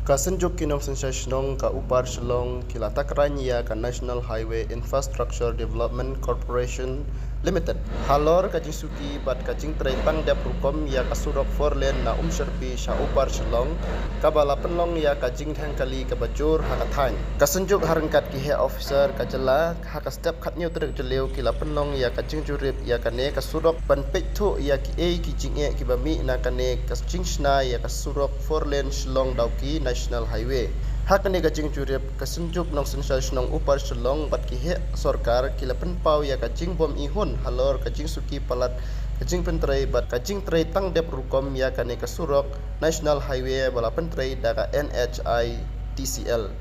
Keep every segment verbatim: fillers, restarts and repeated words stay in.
Ka Synjuk ki Nongsynshar Shnong ka Upper Shillong ki la takran ïa ka National Highway Infrastructure Development Corporation Limited halor ka jingsuki bad ka jingtrei tang dep rukom ïa ka surok four lane na Umshyrpi sha Upper Shillong, kaba la pynlong ïa ka jingdheng kali kaba jur ha ka thaiñ. Ka Synjuk ha ryngkat ki heh officer ka jylla ha ka step khathynñiew tarik Jylliew ki la pynlong ïa ka jingjurip ïa kane ka surok ban peit thuh ïa kiei ki jingeh kiba mih na kane ka jingshna ïa ka surok four lane Shillong Dawki National Highway. Ha kane ka jingjurip, ka Synjuk Nongsynshar Shnong Upper Shillong bad ki heh sorkar ki la pynpaw ïa ka jingbym ihun halor ka jingsuki palat ka jingpyntrei bad ka jingtrei tang dep rukom ïa kane ka surok National Highway ba la pyntrei da ka N H I D C L.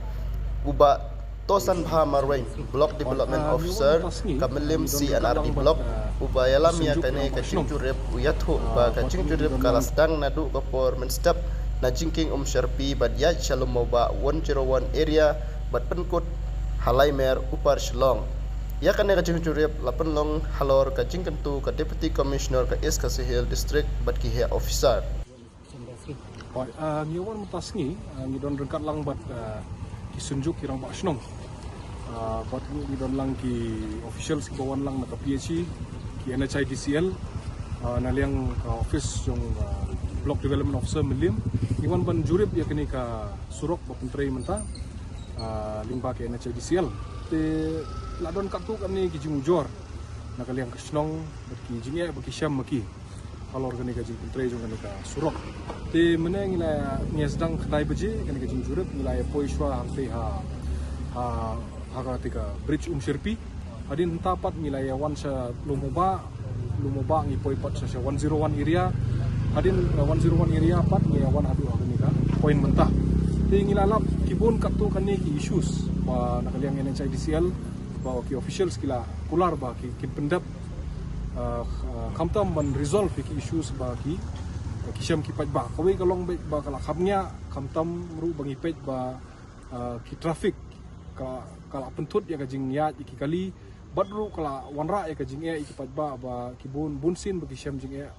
U Bah Tosanbha Marwein, Block Development Officer ka Mylliem C and R D Block, uba ïalam ïa kane ka jingjurip, u ïathuh ba ka jingjurip ka la sdang naduh ka por mynstep na jingkieng Umshyrpi bad ïaid sha Lum Mawbah one zero one area bad pynkut ha Laimer, Upper Shillong. Ïa kane ka jingjurip la pynlong halor ka jingkyntu ka Deputy Commissioner ka East Khasi Hills District bad ki heh officer. Hooid, ah, ngi wan mynta sngi, ah, ngi don ryngkat lang bad, ah, ki Synjuk ki Rangbah Shnong. Ah, bad ngi don lang ki officials kiba wan lang na ka P H E, ki N H I D C L, ah, na liang ka office jong, ah, Block Development Officer Mylliem. Ngi wan ban jurip ïa kane ka surok ba pyntrei mynta, ah, lyngba ka N H I D C L. Te la don katto katne ki jingujor na ka liang ka shnong bad ki jingeh ba ki shem ma ki halor kane ka jingpyntrei jong kane ka surok. Te mynne ngi la, ngi sdang khyndai baje kane ka jingjurip, ngi la ïa poi shuwa hangtei ha, ha, ha kata ka bridge Umshyrpi. Hadien hangta pat ngi la ïa wan sha Lum Mawbah, Lum Mawbah ngi poi pat sha, sha one zero one area. Hadien, eh, one zero one area pat ngi ïa wan haduh ha kane ka point mynta. Te ngi la lap ki bun katto katne ki issues ba na ka liang N H I D C L, ba ki officials ki la kular ba ki, kin pyndep, ah, ah, khamtam ban resolve ïa ki issues ba ki, ki shem ki paidbah. Kawei ka long beit ba ka la khapngiah, khamtam ruh ba ngi peit ba, ah, ki traffic ka, ka la pynthut ïa ka jingïaid ïa ki kali, bad ruh ka la wanrah ïa ka jingeh ïa ki paidbah ba ki bun, bun sien ba ki shem jingeh.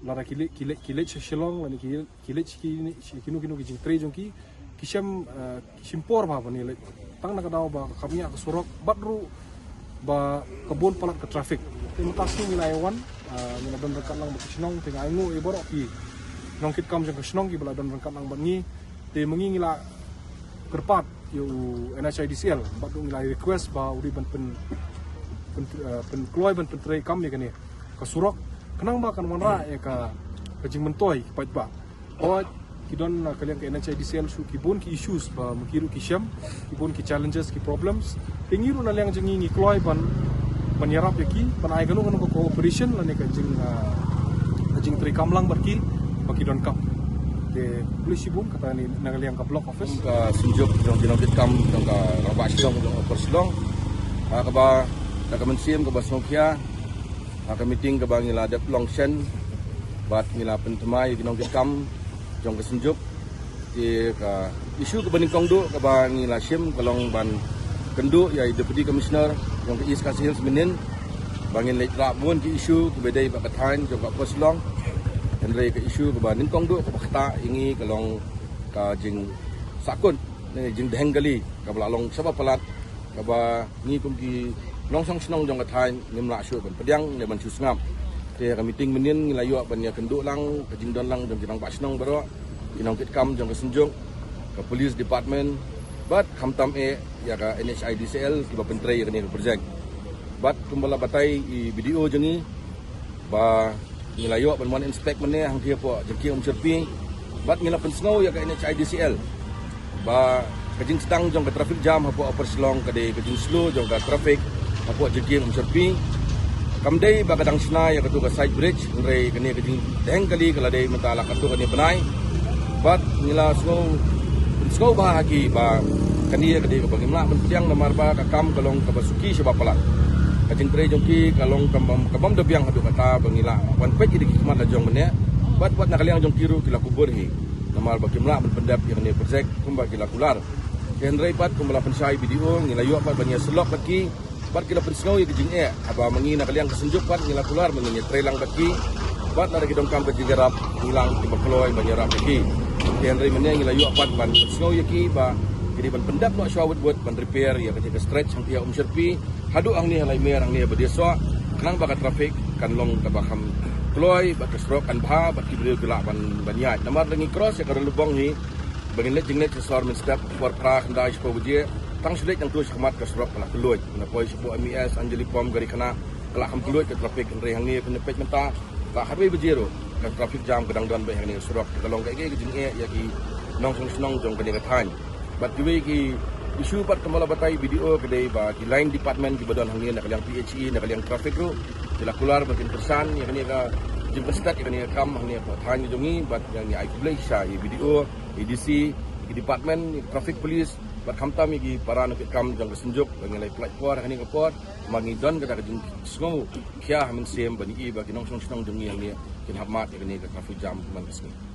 Lada ki leit, ki leit, ki leit sha Shillong lane ki, ki leit sha kine, sha kino kino ki jingtrei jong ki, ki shem, eh, ki shim por bha ban ïaleit. Tang na ka daw ba ka khapngiah ka surok bad ruh ba ka bun palat ka traffic. Te mynta sngi ngi la ïa wan, eh, ngi la don ryngkat lang bad ka shnong, te nga ainguh ïa baroh ki nongkitkam jong ka shnong kiba la don ryngkat lang bad ngi. Te ma ngi ngi la kyrpad ïa u N H I D C L bad ruh ngi la request ba u dei ban pyn, pyn, eh, pynkloi ban pyntreikam ïa kane ka surok khnang ba kan wanrah ïa ka, ka jingmyntoi ki paidbah. Hooid, ki don na ka liang ka N H I D C L shuh ki bun ki issues ba ma ki ruh ki shem, ki bun ki challenges, ki problems. Te ngi ruh na liang jong ngi ngi kloi ban, ban ïarap ïa ki, ban ai kano kano ka cooperation lane ka jing, ah, ka jingtreikam lang bad ki ba ki donkam. Te khublei shibun, kata ne na ka liang ka block office. Ka Synjuk jong ki nongkitkam jong ka Rangbah Shnong jong Upper Shillong, ah, kaba da ka mynsiem kaba sngewkhia ha ka meeting kaba ngi la dep long shen bad ngi la pynthymmai ïa ki nongkitkam jong ka Synjuk. Te ka issue kaba nyngkong duh kaba ngi la shim ka long ban kynduh ïa i Deputy Commissioner jong ka East Khasi Hills mynnin ba ngin leit rah bun ki issue kiba dei bad ka thaiñ jong ka Upper Shillong. Hynrei ka issue kaba nyngkong duh kaba ktah ïa ngi ka long ka jingsahkut ne jingdheng kali kaba la long shaba palat, kaba ngi kum ki nongshong shnong jong ka thaiñ ngim lah shuh ban pdiang ne ban shu sngap. Te ka meeting mynnin ngi la ïoh ban ïakynduh lang ka jingdon lang jong ki rangbah shnong baroh, ki nongkitkam jong ka Synjuk, ka police department bad khamtam eh ïa ka N H I D C L kiba pyntrei ïa kane ka project. Bad kumba la batai i B D O jong ngi, ba ngi la ïoh ban wan inspect mynne hangtei hapoh jingkieng Umshyrpi bad ngi la pynsngew ïa ka N H I D C L ba ka jingsdang jong ka traffic jam hapoh Upper Shillong ka dei ka jingslow jong ka traffic hapoh jingkieng Umshyrpi. Kam dei ba ka dang shna ïa katu ka side bridge, hynrei kane ka jingdheng kali ka la dei mynta la katu kane bnai. Bad ngi la sngew, pynsngew bha ha ki ba kane ka dei kaba ngim lah ban pdiang namar ba ka kam ka long kaba suki shaba palat. Ka jingtrei jong ki ka long kaba, kaba ym da biang haduh katta ba ngi lah wan peit ïa ki khmat la jong mynne. Bad, bad na ka liang jong ki ruh ki la kubur hi namar ba kim lah ban pyndep ïa kane project kumba ki la kular. Te hynrei pat kumba la pynshai B D O ngi la ïoh pat ban ïasyllok bad ki. Bad ki la pynsngew ïa ka jingeh, haba ma ngi na ka liang ka Synjuk pat ngi la kular ba ngin ïatrei lang bad ki. Bad lada ki donkam ka jingïarap ngi lang kiba kloi ban ïarap ïa ki. Te hynrei mynne ngi la ïoh pat ban pynsngew ïa ki ba ki dei ban pyndep noh shuwa wut wut ban repair ïa ka, ïa ka stretch hangtei ha Umshyrpi haduh hangne ha Laimer hangne ha Badiasoh, khnang ba ka traffic kan long kaba kham kloi bad ka surok kan bha bad ki briew ki lah ban, ban ïaid. Namar lada ngi cross ïa ka Ralubong hi ba ngin leit jingleit sha sor mynstep por phra khyndai shiphew baje, tang shu leit nangtu shakhmat ka surok ka la kylluid. Nga poi shapoh M E S Anjali Pump, gari khynnah ka la kham kylluid ka traffic, hynrei hangne phin peit mynta ka khatwei baje ruh ka traffic jam ka dang don beit hangne ka surok. Ka long kaei kaei ka jingeh ïa ki nongshong shnong jong kane ka thaiñ. Bad kiwei ki issue pat kumba la batai B D O ka dei ba ki line department kiba don hangne na ka liang P H E, na ka liang traffic ruh ki la kular ba kin kyrshan ïa kane ka jingpynstet ïa kane ka kam hangne hapoh thaiñ jong ngi. Bad ngi ai khublei shisha ïa B D O, ïa D C, ïa ki department, ïa ki traffic police bad khamtam ïa ki para nongpeitkham jong ka Synjuk ba ngin ïa pynlait por ha kane ka por. Ma ngi don kata ka jingsngew khia ha mynsiem ba ngi i ba ki nongshong shnong jong ngi hangne kin hap mad ïa kane ka traffic jam man ka sngi.